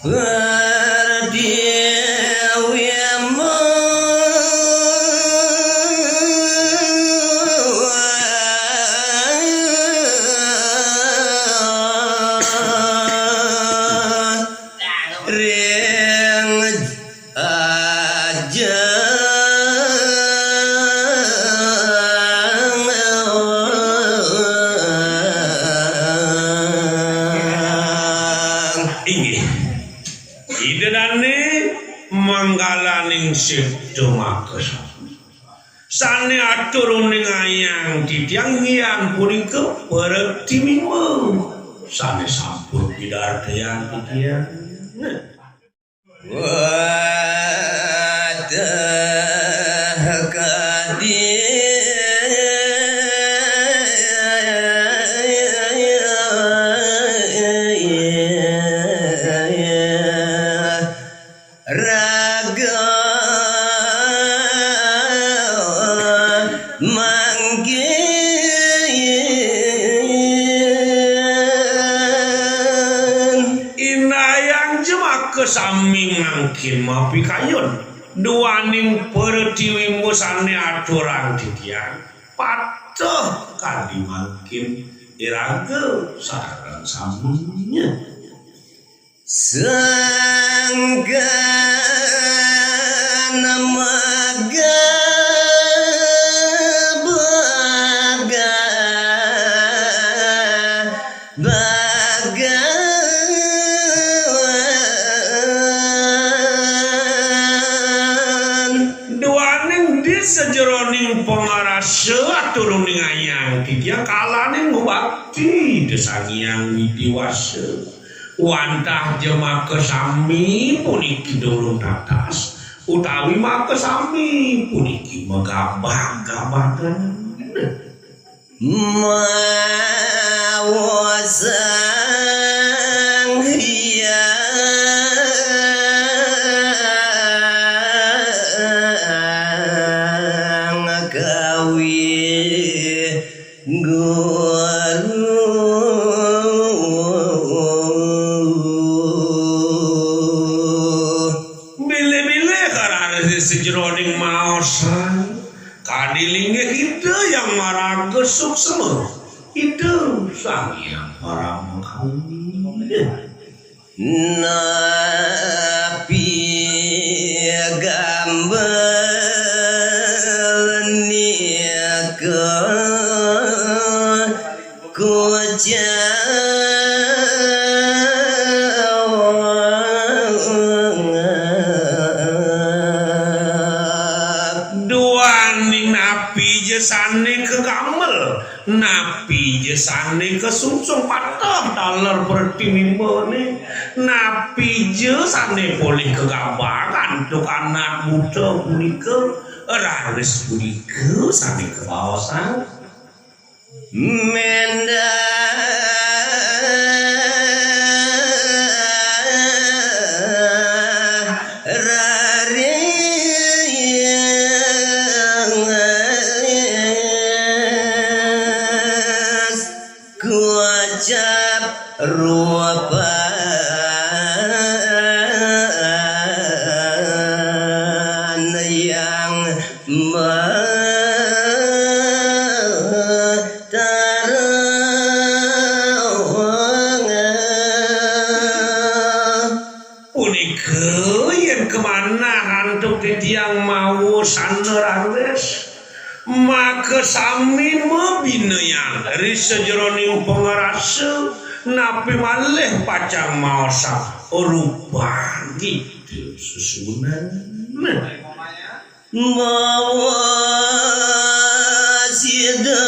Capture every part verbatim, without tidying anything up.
Pertiwi ring ajeng. Inggih. Ida dané manggalaning sipta makasami. Sané atur uning ayang titiang inggih punika Pertiwi Mimba sané sampun pidartayang titiang. Nah. Wah, tah kadi raga mangkin. Indayang ja makasami mangkin mapikayun. Duaning Pertiwi Mimba sané aturang titiang, patuh kadi mangkin iraga sareng saminya. Sangkan maga baga bagawan. Duaning di sajeroning pangarasa atur uning ayang titiang kalaning ngubakti Ida Sang Hyang Widhi Wasa. Wantah ja makasami puniki durung tatas, utawi makasami puniki magabag-gabagan. Mawa Sang Hyang Kawi Guru. Bilih-bilih kararis sajeroning maosan, kadi linggih Ida Hyang Maraga Suksma, Ida Sang Hyang Parama Kawi. Napi gambel nika kucap? Duaning napi ja sané kagamel? Napi ja sané kasungsung pateh taler Pertiwi Mimbané? Napi ja sané polih kagabag antuk anak buta punika? Raris punika sané kabaosang. Mendah raris kucap rupan yang Punika yén kamanah antuk titiang mawa sanda raris, makasami mabinayang ri sajeroning pangarasa, napi malih pacang maosang rupan Ida Sesuunan. Mawa sida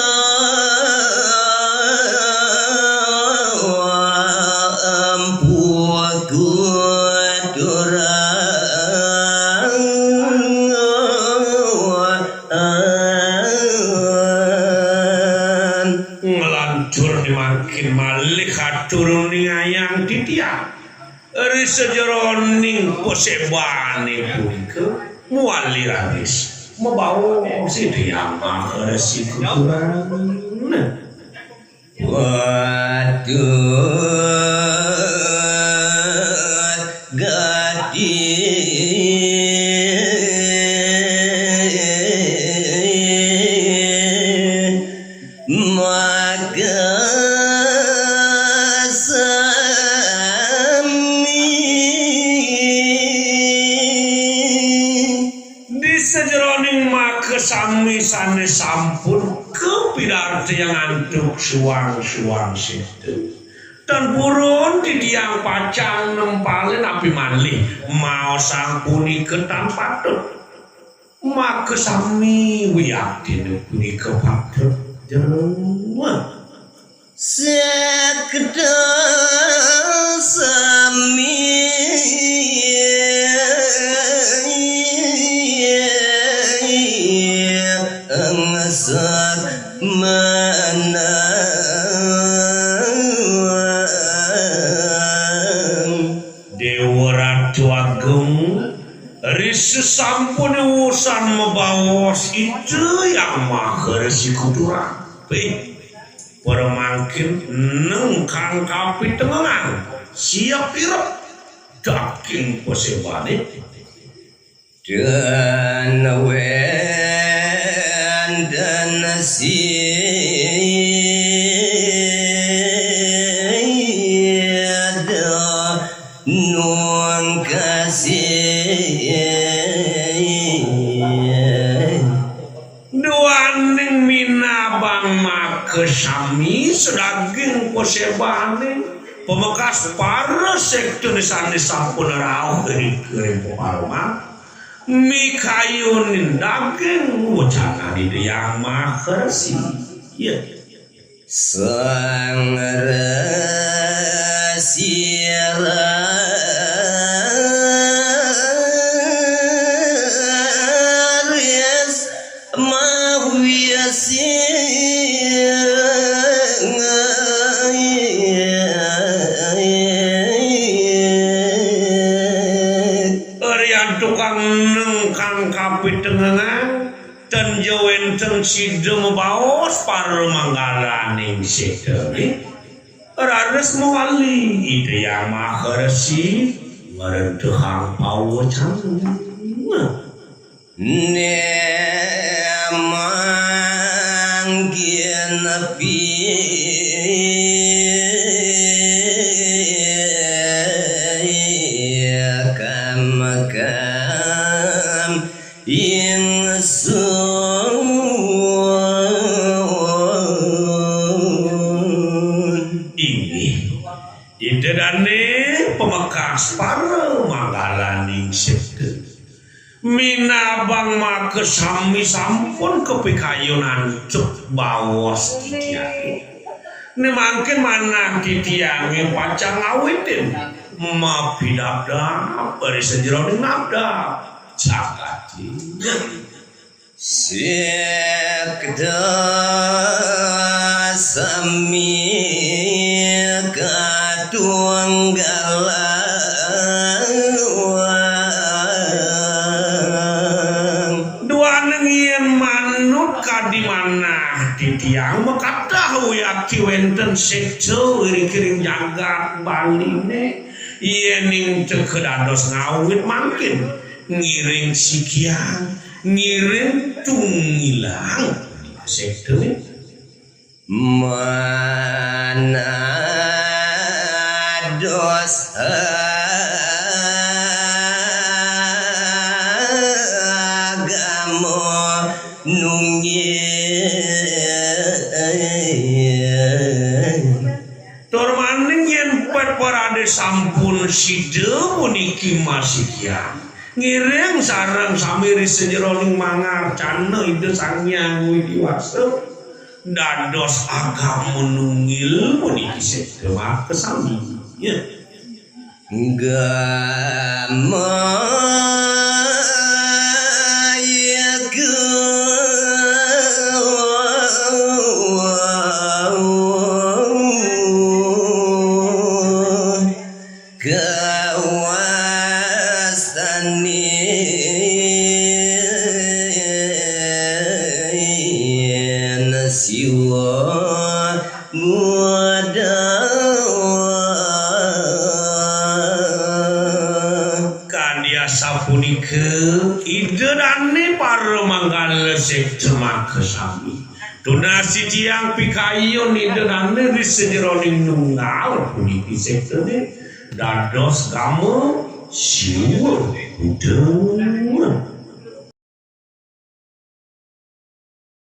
empu kuturan. Nglantur mangkin malih atur uning ayang titiang. Ri sajeroning pasébané punika mawali raris mabaos Ida Hyang Maha Resi Kuturan. Waduh. Gati makasami. Di sajeroning makasami sane sampun kapidartayang antuk suang-suang setu. Tan purun titiang pacang nempalin api malih maosang punika tan patut. Makasami wiaktina punika patut. Jero. Sekda sami angsar menang. Dewa Ratu Agung, ri sasampune wusan mabaos Ida Hyang Maha Resi kuturan. Pih, para mangkin nengkang kapitengengang, siap irep daging pasebane. Dan wenten sida nungkasi. Duaning minabang makasami sadaging pasebane, pamekas para sektune sane sampun rauh ring, ring paparman, mikayunin daging wecanan Ida Hyang Maha Resi. Ya. Sang Resi raris mawisi. Riantukan nengkang kapitengengang, ten ja wenten sida mabaos para manggalaning setane. Raris mawali Ida Hyang Maha Resi ngrentehang pawecanan. Ne mangkin pikam-kam ingsun. Inggih. Ida dane pamekas para manggalaning sekte. Minabang makasami sampun kapikayun antuk baos titiange. Ne mangkin manah titiange pacang ngawitin mapidabdab ri sajeroning nabdab jagate. Sekta sami katunggalang. Duaning yen manut kadi manah titiang makatah wiakti wenten sekta ring-ring jagat Baline, yening teka dados ngawit mangkin ngiring sikian, ngiring tunggilang sekta. Manados agama nunggil. Tur maning yen pepperade sampun sida puniki masikian, ngiring sareng sami ri sajeroning mangarcana Ida Sang Hyang Widi Wasa, dados agama nunggil puniki sekta makasami. Ya. Gama iku kawastanin Siwa Muda. Sapunika Ida Dané para manggala sekta maka sami. Tunas titiang pikayun Ida Dané ri sajeroning nunggal puniki sektané dados gama Siwa Buddha.